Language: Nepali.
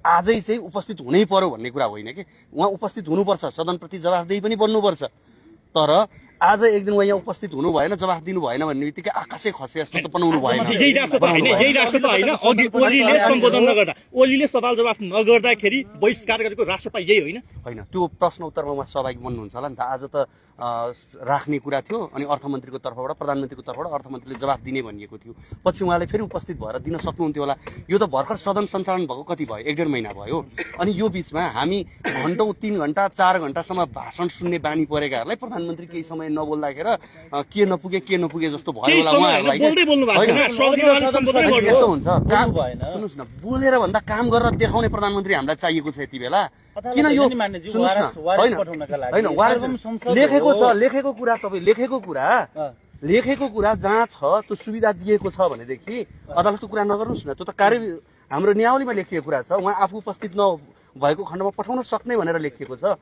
आजै चाहिँ उपस्थित हुनै पर्यो भन्ने कुरा होइन कि उहाँ उपस्थित हुनुपर्छ, सदनप्रति जवाफदेही पनि बन्नुपर्छ। तर आज एक दिन उहाँ यहाँ उपस्थित हुनु भएन, जवाफ दिनु भएन भन्ने बित्तिकै आकाशै खसे जस्तो त बनाउनु भएन। यही राष्ट्र त होइन, यही राष्ट्र त होइन। अघि ओलीले सम्बोधन नगर्दा, ओलीले सवाल जवाफ नगर्दाखेरि बहिष्कार गरेको राष्ट्रपा यही होइन? होइन, त्यो प्रश्न उत्तरमा उहाँ सहभागी बन्नुहुन्छ होला नि त। आज त राख्ने कुरा थियो अनि अर्थमन्त्रीको तर्फबाट, प्रधानमन्त्रीको तर्फबाट अर्थमन्त्रीले जवाफ दिने भनिएको थियो। पछि उहाँले फेरि उपस्थित भएर दिन सक्नुहुन्थ्यो होला। यो त भर्खर सदन सञ्चालन भएको कति भयो, 1.5 महिना भयो। अनि यो बिचमा हामी घन्टौँ 3 घन्टा 4 घन्टासम्म भाषण सुन्ने बानी परेकाहरूलाई प्रधानमन्त्री केही समय नबोल्दाखेरि के नपुगे जस्तो भयो होला उहाँहरूलाई। यस्तो हुन्छ, सुन्नुहोस् न, बोलेर भन्दा काम गरेर देखाउने प्रधानमन्त्री हामीलाई चाहिएको छ यति बेला। किन यो लेखेको कुरा तपाईँ लेखेको कुरा जहाँ छ त्यो सुविधा दिएको छ भनेदेखि अदालतको कुरा नगर्नुहोस् न। त्यो त हाम्रो नियावलीमा लेखिएको कुरा छ। उहाँ आफू उपस्थित नभएको खण्डमा पठाउन सक्ने भनेर लेखिएको छ।